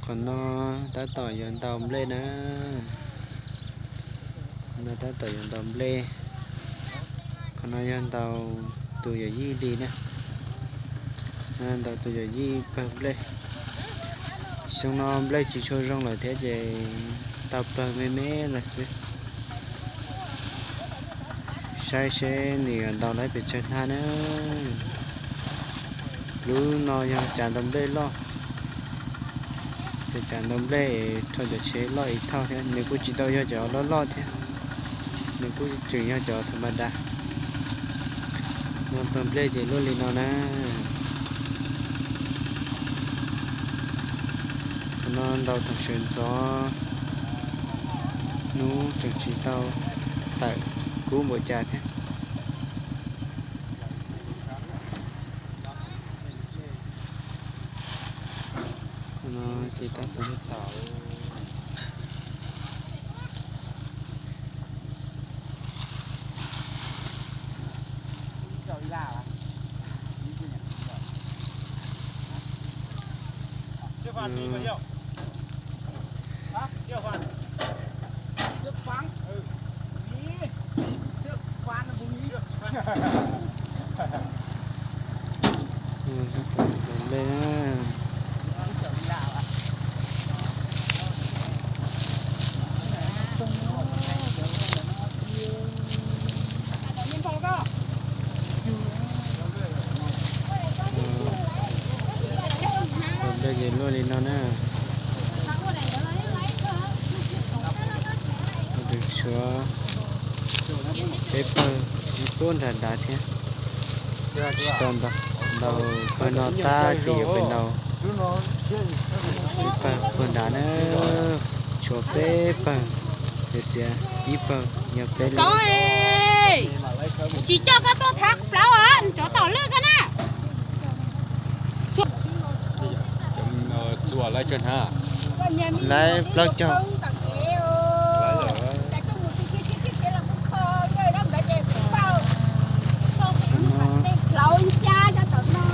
Qhov no tab tom yuav ntaus nplej na. No tab tom yuav ntaus nplej. Qhov no yog ntaus tus yawm yij li na. Ntaus tus yawm yij pawg nplej. Xyoo no nplej tsis tshua zoo lawm thiab ces tau pawg me me lawm xwb. Saib seb nws yuav ntaus tau pes tsawg hnab na. Lub no yog cav ntaus nplej loj. Ces cav ntaus nplej es rho cov tsheb loj ib thauj thiab, nws kuj tsis tau yog cov loj loj thiab, nws kuj tseem yog cov tha ma da. No pawg nplej ces luaj li no na. Qhov no ntaus thaum sawv ntxov, hnub tseem tsis tau tawm kub npaum cas thiab. Ntaus nplej ces luaj li no na. Tus suav peb pawg nyob puag nram nrad thiab. Tsis tau ntaus, ntaus pawg no tab sis yuav pem ntaus ib pawg puag nrad na. Tshuav peb pawg, yuav xiav ib pawg yog peb lub. Kuv tsis coj koj tuaj thav plaub, tsov tom lwj koj na. Laib plaub caug.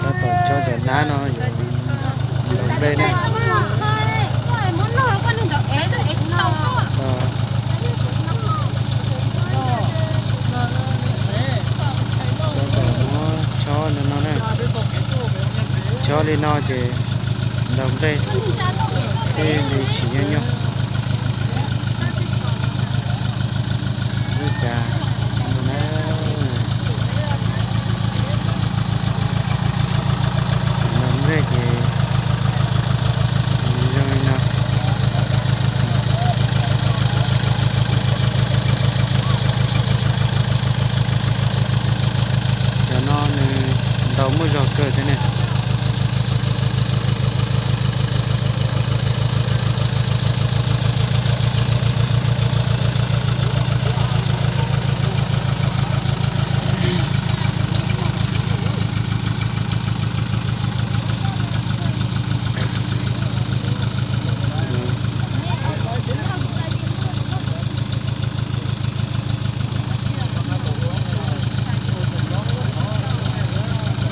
Tab tom chob cov hnab no yuav ntaus nplej na. Tab tom muab chob no no na. Chob li no ces ntaus nplej thiaj li tsis nyuaj nyuaj. Lub cas no na. Ntaus nplej ces zoo li no. Cov no nws ntaus muaj zog kawg thiab ne.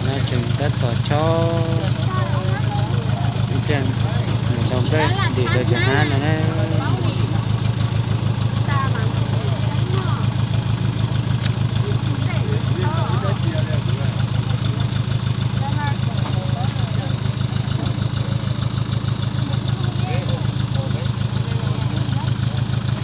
No tseem tab tom chob ib pliag, ntaus nplej ntim rau cov hnab no na.